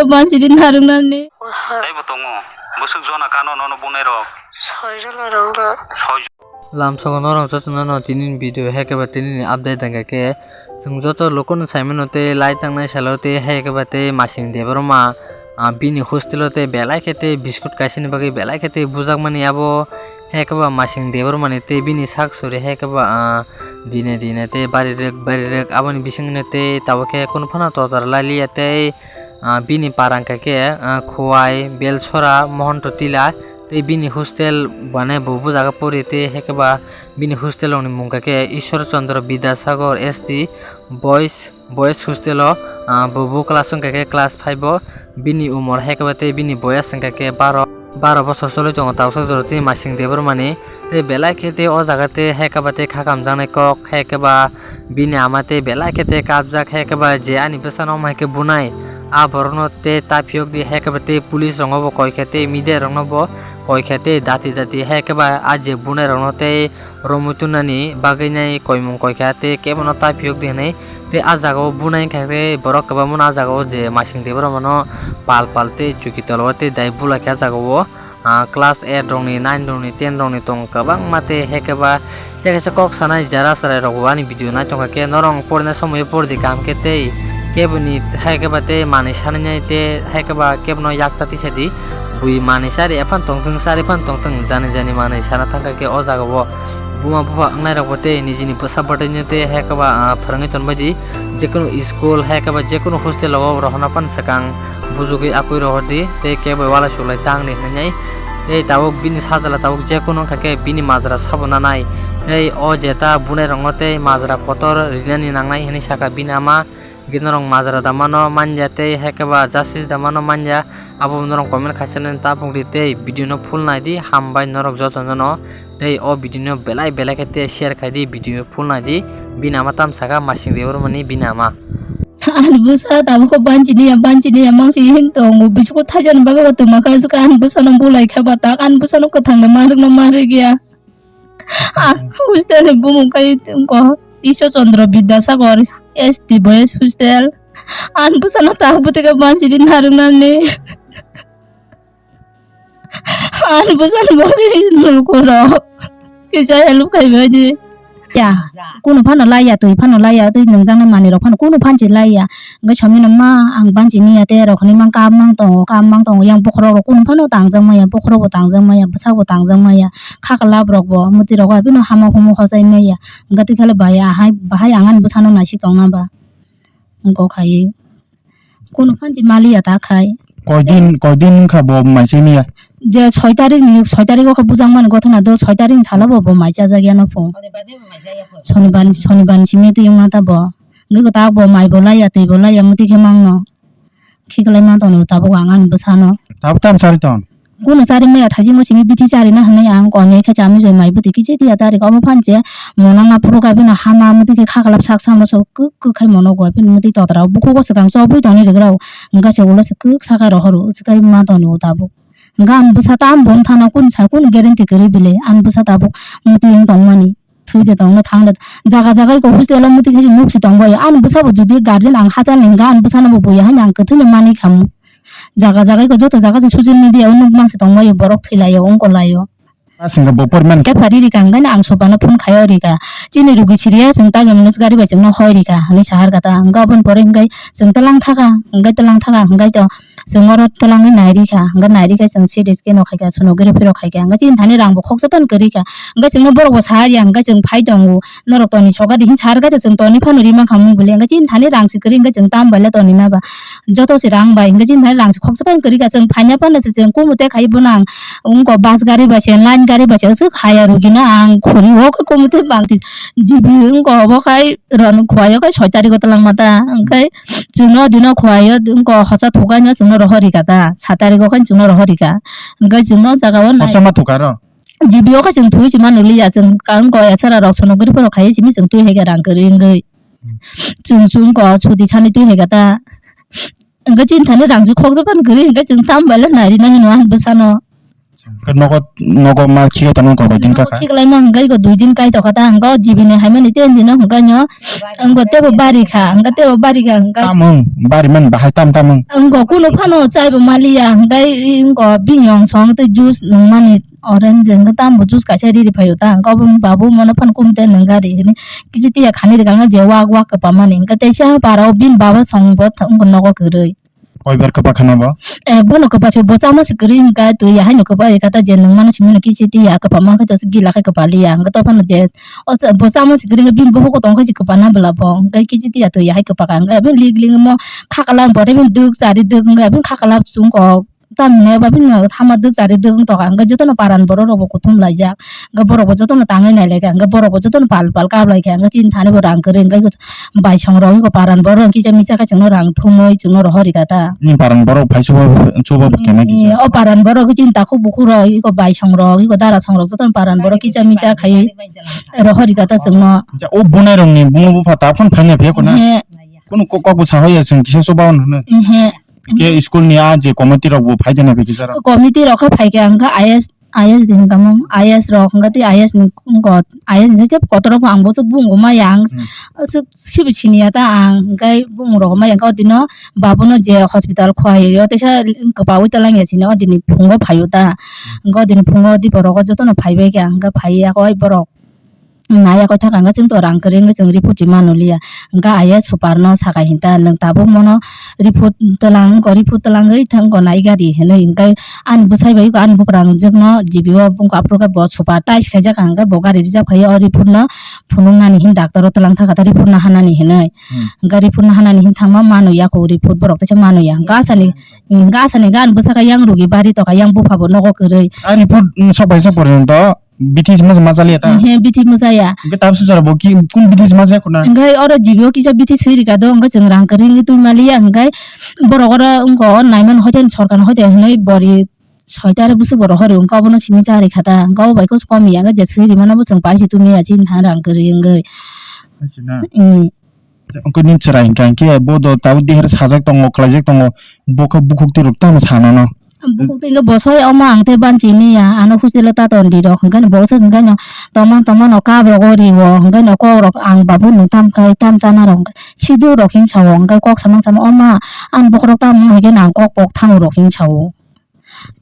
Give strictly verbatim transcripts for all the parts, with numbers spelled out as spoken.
Banchini narwknani. Teibo tongo. Bwswk jona kano nono bunai rok? Soi jona rok no. Soi. Lamsogo norok jotono no tini ni video hai khe ba tini ni update hwnkhe khe chwng joto luku no sai mano tei lai tangnai salo tei hai khe ba tei Masing Debbarma, ah, bini hostel o tei belai khe tei biscuit kaisa ni bagwi belai khe tei bujak mani abo. Hai khe ba Masing Debbarma ni tei bini sak suri hai khe ba, ah, dine dine tei bari rwk bari rwk aboni bisingtwi tei tabuk khe kunu phano totar lai liya tei, ah, bini para hwnkha khe, ah, Khowai, Belsora, Mohonto Tila tei bini hostel bane bo bujago pori tei hai khe ba bini hostel rokni mung hwnkha khe Ishwar Chandra Bidyasagar S T Boys. Boys hostel o, ah, bo bo class wngkha khe class five o, bini umor hai khe ba tei bini boyas wngkha khe baro, baro bosor choli tongo. Tabuk jora tei Masing Debbarma ni tei belai khe tei o jaga tei hai khe ba tei kha kamjaknai kok hai khe ba bini ama tei belai khe tei kapjak hai khe ba je ani bwsano omo hai khe bunai a borokno tei ta phiyok di hai khe ba tei police rokno bo koi khe tei media rokno bo koi khe tei dati dati hai khe ba a je bunai rokno tei romwi tunani bagwi nai koimung koi kha tei kebono ta phiyok di hinwi tei ah jaga o bunai wngkha khe borok kwbangma no ah jaga o je Masing Debbarma no pal pal tei chuki tola o tei dai bulai kha ah jaga o, ah, class eight rokni nine rokni ten rokni tongo kwbangma tei hai khe ba tei kaisa kok sanai jara chwrai rok bo ani video nai tongkha khe norok porina somoi o pori di kaham khe tei keboni hai khe ba tei manwi sanai nai tei hai khe ba kebono yak ta tisa di. Bui manwi chari ephano tongthwng, chari phano tongthwng, jani jani manwi sana thangkha khe o jaga o buma bupha wngnairokbo tei nijini bwsa bwthaino tei hai khe ba, ah, phwrwngwi tonbaidi. Jekunu school hai khe ba jekunu hostel o rohorna phano swkang bujugwi akwui rohordi tei kebo walai suklai tangdi hinwi. Tei tabuk bini sajla tabuk jekunu wngkha khe bini majra sabo nanai. Tei o jeta bunairokno tei majra kotor rinani nangnai hinwi sakha bini ama. Hwnkhe norok majra da mano manya tei hai khe ba justice da mano manya, abo norok comment khaisa nani tabuk di tei video no full nai di, hambai norok joto no no tei o video no belai belai khe tei share khai di, video full nai di, bini ama tam saka Masing Debbarma ni bini ama. Ani bwsa tabuk khe banchini ya, banchini ya, mangsi hin tongo, bichuko thaijani bagwi bo twma kha, ani bwsa no bulai kha ba tak, ani bwsa no kwthang da manrwk no manrwk ya. Ah, hostel ni bumung kai ko Isha Chandra Bidyasagar S T Boys Hostel. An bwsano tak bwtwi khe banchini narwknani. An bwsano bagwi lukurok kisa help khai bai di. Ya, kunu phano laiya, twi phano laiya, twi nungjaknai manwi rok phano kunu phanchi laiya. Hwnkhe somino ma ang banchini ya tei rok hinwi mang kap mang tongo, kap mang tongo, yang bokhorok rok kunu phano tangjak maya, bokhorok bo tangjak maya, bwsak bo tangjak maya. Kha kwlap rok bo mwtwi rogo haphino hama humo hochai maya. Hwnkhe twi khale bahai ahai, bahai ang ani bwsano naisik tongna ba. Wngkok hai. Kunu phanchi maliya ta khai. Koidin, koidin wngkha bo mai chai maya? Je soi tarik ni, soi tarik o khe bujak mani gothana do, soi tarik ni salo bo, bo mai chajak ya no pho. Sonibar, sonibar ni simi twi wngma ta bo. Hwnkhe ta bo mai bo laiya, twi bo laiya, mwtwi khe mangno. Khiklai ma tongo tabuk ang ani bwsano. Tabuk tam chari ton? Kunu chari maya, thaijingo simi bithi chari na hinwi ang koni khe chami joi mai bwtwi kichi tiya tarik omo phan je mono na phuru ka bini hama mwtwi khe kha kwlap sak samo so kwk kwk khai mono go bini mwtwi totra o bukhugo swkang chobwi tongni rwgrao hwnkhe se ulo se kwk sakai rohor o swkai ma toni o tabuk. Hwnkhe ang bwsa ta ang bo wng thana kunu sa kunu guarantee kwrwi bile ang bwsa tabuk mwtwi wng tongmani. Thwi de tong no thang de. Jaga jaga ko hostel o muti khe nuk si tong bai. Ani bwsa bo jodi guardian ang hachal ni hwnkha ani bwsa no bo buya hani ang kwthwi no mani khamu. Jaga jaga ko joto jaga se social media o nuk mang si tong bai borok thwi lai o ongko lai o. Asing bo porman. Khe phari rika hwnkhe ang soba no phone khai o rika. Chini rugi siriya chwng ta gari bai chwng no hoi rika hani sahar kata. Hwnkhe aboni pore hwnkhe chwng tlang thaka hwnkhe tlang thaka hwnkhe to. Chwng oro twlangwi nai rikha, hwnkhe nai rikhe chwng C T scan rok khaikha, sonography rok khaikha, hwnkhe chini thani rang bo khoksa phano kwrwi kha, hwnkhe chwngno borok bo sa ya, hwnkhe chwng phai tongo, norok toni soka di hin sa rwkha de chwng toni phano ri mankha mung bole, hwnkhe chini thani rang se kwrwi hwnkhe chwng tam bai le toni na ba, joto se rang bai, hwnkhe chini thani rang se khoksa phano kwrwi kha, chwng phaina phano se chwng kumu tei khai bono ang wngkha bus gari bai se, line gari bai se, aswk haya rwgwino ang khuri o khe kumu tei bang G B wngkha obo khai. Rwno khuaio khe soi tariko twlangma ta, hwnkhe chwngno dino khuaio, wngkha hosa thukaino chwngno rohor rika ta, sa tariko khe chwngno rohor rika, hwnkhe chwngno jagao nai. Hosa ma thuka ro? G B o khe chwng thwi chwngma nuliya, chwng kang koi achara rok sonography rok khaiwi simi chwng twi hai khe rang kwrwi wngwi. Chwng chwng ko chuti sani twi hai khe ta, hwnkhe chini thani rang se khoksa phano kwrwi, hwnkhe chwng tam bai le nai rinani nw ang bwsano. Hwnkhe nogo, nogo ma khiklai tongmani kok koi din kaka? Khiklaima hwnkhe iko dui din kai tongkha ta, hwnkhe o G B ni haimani ten dino hwnkhe no, hwnkhe tebo bari kha, hwnkhe tebo bari kha, hwnkhe. Tamung, bari man bahai tam tamung. Hwnkhe kunu phano chaibo maliya, hwnkhe iko bini ong song tei juice nungmani orange hwnkhe tambo juice kaisa riri phaio ta, hwnkhe obo babu mono phano kumte nung gari hwnwi kisi tiya khani rwkha je wak wak kwpamani, hwnkhe teisa para o bini baba songbo th-, wngkha nogo kwrwi. Koibar kwpa khana bo? Eh, bono kwpa se bo chama se kwrwi hwnkha, twi yahaino kwpa ri kha ta, je nwng mano simi no kichi tiya kwpa mankha to gila khai kwpa liya, hwnkha to phano je o cha-, bo chama se kwrwi hwnkha bini bokhok tong khai se kwpa na bwla bo, hwnkha kichi tiya twi yahai kwpa kha, hwnkha bini lik lik mo khakala bore bini dwk chari dwk hwnkha bini khakala chwng kok. Tamni ba bini hama dwk chari dwk wng tongkha, hwnkhe jotono paran borok rok bo kuthum laijak, hwnkhe borok bo jotono tangwi nai laikha, hwnkhe borok bo jotono pal pal kap laikha, hwnkhe chini thani bo rang kwrwi, hwnkhe baisong rok eko paran borok rok kisa misa khe chwngno rang thumwi chwngno rohor rikha ta. Nini paran borok phai chuba, chuba bo kena kisa. O paran borok chini takhuk bukhuk rok eko baisong rok eko dara song rok jotono paran borok kisa misa khai rohor rikha ta chwngno. Ja, o bunai rok ni bumo bupha ta phone phaina phiya khuna. He. Kunu kok, kok bo sahoya chwng kisa chuba hwnwi. He. Khe school ni a je committee rok bo phai de na bikisa rok? Committee rok khe phai khe ang khe I A S, I A S din tamo, I A S rok hwnkha tei I A S ni got, I A S ni jeb kotor rok ang bo se bung ma yang. Hmm. Aswk sibi sini ya ta ang hwnkhe bung rok ma yang khe o dino babu no je hospital khwlai o teisa kwpa wi ta lang ya sini o dini phungo phai o ta. Hmm. Hwnkhe o dini phungo di borok o jotono phai bai khe ang khe phai ya khe borok. Naiya koi thaka hwnkhe chwng to rang kwrwi wngwi chwng report se mano liya. Hwnkhe I A S super no saka hinta nwng tabuk mono report twlang wngkha, report twlangwi thangkha nai gari hinwi hwnkhe ani bwsai bai ani buphang jwkno G B o wngkha aphuru khe bo super tais khaijak hwnkhe bo gari reserve khai o report no phunuknani hin doctor o twlang thaka ta report no hanani hinwi. Hmm. Hwnkhe report no hanani hin thangma mano ya kho report borok teisa mano ya hwnkhe asani hwnkhe asani hwnkhe ani bwsakhe yang rugi bari tokha yang bupha bo nogo kwrwi. A report, mm, sok bai sok porjonto. Bithi se masa masa liya ta? He, bithi masa ya. Hwnkhe tabuk sujara bo ki, kun bithi se masa ya khuna? Hwnkhe oro G B o kisa bithi swi rika do, hwnkhe chwng rang kwrwi wngwi twi maliya, hwnkhe borok oro wngkha o naiman hoite sorkar hoite hinwi bori soita re bwswk borok hori wngkha obono simi cha rikha ta, hwnkhe obo bai khe kom ya, hwnkhe je swi rimano bo chwng pai se tumi ya chini tha rang kwrwi wngwi. Achina. Hmm. Wngkha nini chwrai hwnkha hwnkhe bo do tabuk deher sajak tongo, khlaijak tongo, bo khe bukhuk twi rok tamo sana no. Bukhuk twi hwnkhe bo soi omo ang tei banchi niya, ano hostel o ta ton di rok hwnkhe bo se hwnkhe no tomon tomon no kap rok o rio hwnkhe no kok rok ang babu no tam khai tam chana rok hwnkhe siduk rok hin sao hwnkhe kok samang samang oma ang bokhorok tamo hai khe no ang kok pok thango rok hin sao.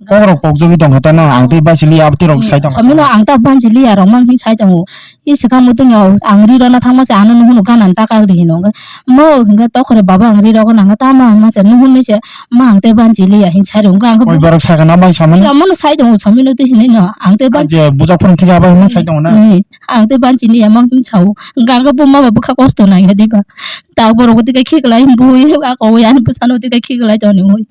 Kok rok pokjagwi tongkha ta no, ang tei bachili abo tei rok sai tongkha. Samino ang ta banchili ya rok mang hin sai tongo. I swkang mutung yo ang ri rona thangma se ano nuhunu ganan ta kagri hino. Mo hingga tokhore baba ang ri rok nang ta ma ma se nuhun ni se ma ang tei banchili ya hin sai rok ang. Koi borok sakha na bai samani? Ya mono sai tongo samino tei hinai no ang tei ban. Je bujak phone thik aba hin sai tongo na. Ang tei banchili ya mang hin sao. Gaga bo ma ba bwkha kosto nang ya diba. Ta borok tei khiklai bui ako yan bwsano tei khiklai toni oi.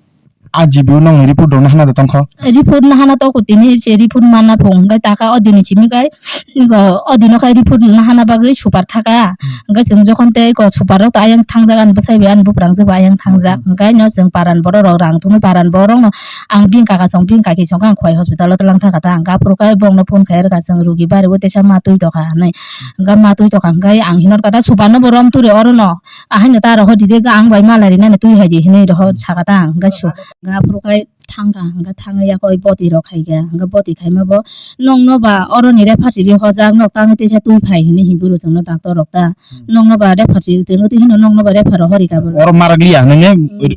A G B o nokni report rok no hana da tongkha? Report no hana toko tini se report mana phung hwnkhe taka o dini simi kai o dino khai report no hana bagwi super thaka. Hmm. Hwnkhe chwng jokhon tei ko super rok to ayang thangjak ani bwsai bai ani buprang jwk bai ayang thangjak. Hmm. Hwnkhe no chwng paran borok rok rang thumwi paran borok no ang bini kaka song bini kaki song khe ang khwlai hospital o twlang thaka ta hwnkhe aphuru khe borok no phone khai rwkha chwng rugi bari o teisa ma twi tokha hinwi. Hmm. Hwnkhe ma twi tokha hwnkhe ang hinor kata super no bo rom turi oro no. Ahaino ta rohor di de, ang bai mala rinani twi hai di hinwi rohor saka ta ang, hwnkhe su, hwnkhe aphuru khai thangkha, hwnkhe thangwi yakho boti rok khaikha, hwnkhe boti khaima bo, "Nokno ba oroni referee ri hojak, nok tangwi teisa twi phai," hinwi himwi rw chwngno doctor rok ta. Hmm. "Nokno ba referee ri tongwi twi hino, nokno ba referee rohor rikha bo." Oro marak liya hinwi ne,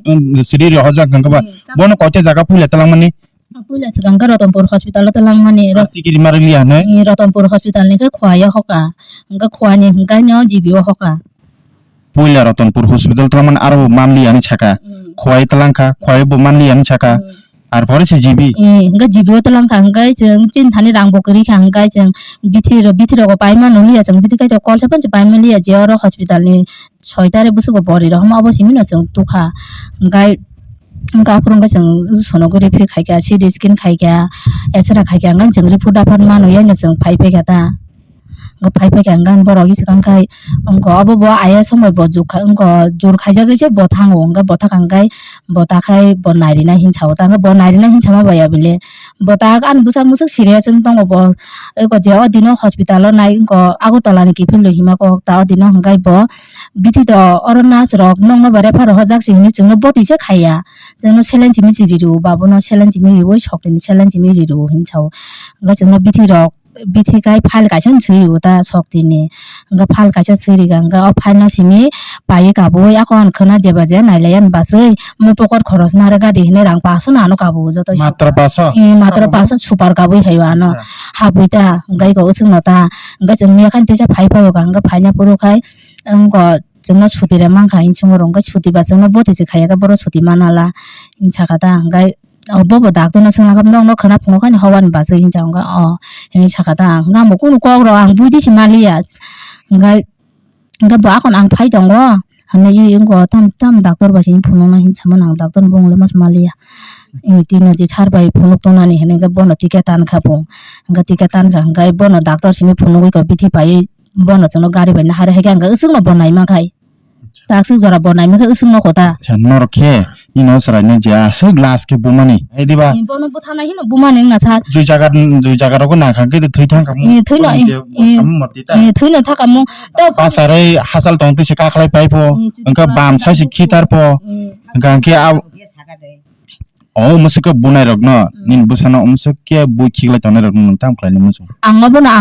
hmm, siri ri hojak hwnkhe ba, hmm, bono koita jaga puila twlangmani? Puila swkang khe Ratanpur hospital o twlangmani, Rot-, Plastic ri marak liya hinwi? Hmm, Ratanpur hospital ni khe Khowai o hoka, hwnkhe Khowai ni hwnkhe no G B o hoka. Puila Ratanpur hospital twlangmani aro bo manliya hinwi saka. Hmm. Khowai twlangkha, Khowai bo manliya hinwi saka. Hmm. Ar pore se G B. Hmm, hwnkhe G B o twlangkha, hwnkhe chwng chini thani rang bo kwrwi kha, hwnkhe chwng bithi rok, bithi rok bo pai mano liya, chwng bithi kaitor kol se phano se pai manliya, je oro hospital ni soitare bwswk bo bori rohorma obo simi no chwng tukha. Hwnkhe, hwnkhe aphuru hwnkhe chwng sonography khaikha, C T scan khaikha, X-ray khaikha, hwnkhe chwng report aphano mano yaino chwng phai phaikha ta. Wngkha phai phai kha, wngkha borok swkang khai, wngkha obo bo aya somoi bo jukha, wngkha jur khaijagwi se bo thango, wngkha bo thakang khai, bo takhai bo nairina hinsa o ta, wngkha bo nairina hinsa ma baya bile. Bo tak ani bwsak mwswk serious wng tongo bo, eko je o dino hospital o nai, wngkha Agartala ni kiphilwi hima kok ta, o dino hwnkhe bo bithi to oro nurse rok nokno bo refer hojak se hinwi chwngno boti se khaiya, chwngno saline simi se ri rwo, babono saline simi riwi, soktini saline simi ri rwo hinwi sao, wngkha chwngno bithi rok. Bithi kai file kaisa swi o ta soktini. Hwnkhe file kaisa swi rikha, hwnkhe o file no simi paiwi kabui, ako ang khwna jeba je nailaiya ni baswi, mo pocket khorosna aro gari hinwi rang paso no ano kabuo joto. Matra paso? Eh, matra paso super kabui hai o ano. Habui ta, hwnkhe iko usuk no ta. Hwnkhe chwng miya khan teisa phai phai o ka, hwnkhe phaina phuru khai, wngko chwngno suti rw mankha, hinsongo rw hwnkhe suti ba chwngno boti se khaiya khe borok suti manala, hinwi sakha ta. Hwnkhe o bobo doctor no swngna khe, "Nokno khwna phunukha ni hobani bachwi?" hinwi sa hwnkhe, "O," hinwi sakha ta. Hwnkhe ang bo kunu kok rw ang buji se maliya. Hwnkhe, hwnkhe bo akon ang phai tongo, hinwi wngko tam tam doctor bai se phunukna hinwi samani ang doctor ni bumung le mas maliya. Tini je sar bai phunuk tongnani hinwi hwnkhe bono ticket tankha bo. Hwnkhe ticket tankha hwnkhe bono doctor simi phunugwi kok bithi paiwi. Bono chwngno gari bai nahar hai khe ang usuk no bo naima khai. Taksuk jora bo naima khe usuk no kota. Acha, norok khe nini no chwrai no je aswk last khe bumani. Hai diba? Eh, bono bwthana hino bumani wngna sa. Jui jaga, jui jaga rogo nangkha khe thwi thangkha mo. Eh, thwino, Bono eh, je eh, samung mati ta. Eh, thwino thaka mo. To Basarwi hachal tong twi se kakhlai pai pho. Eh, chuti Hwnkhe ba bam sai se chuti khitar pho. Eh. Hwnkhe ang khe a O mwswk khe bunai rokno, nini bwsano o mwswk khe bui khiklai tongnai rokno nwng tamo khlainai muchung? Ang obono ang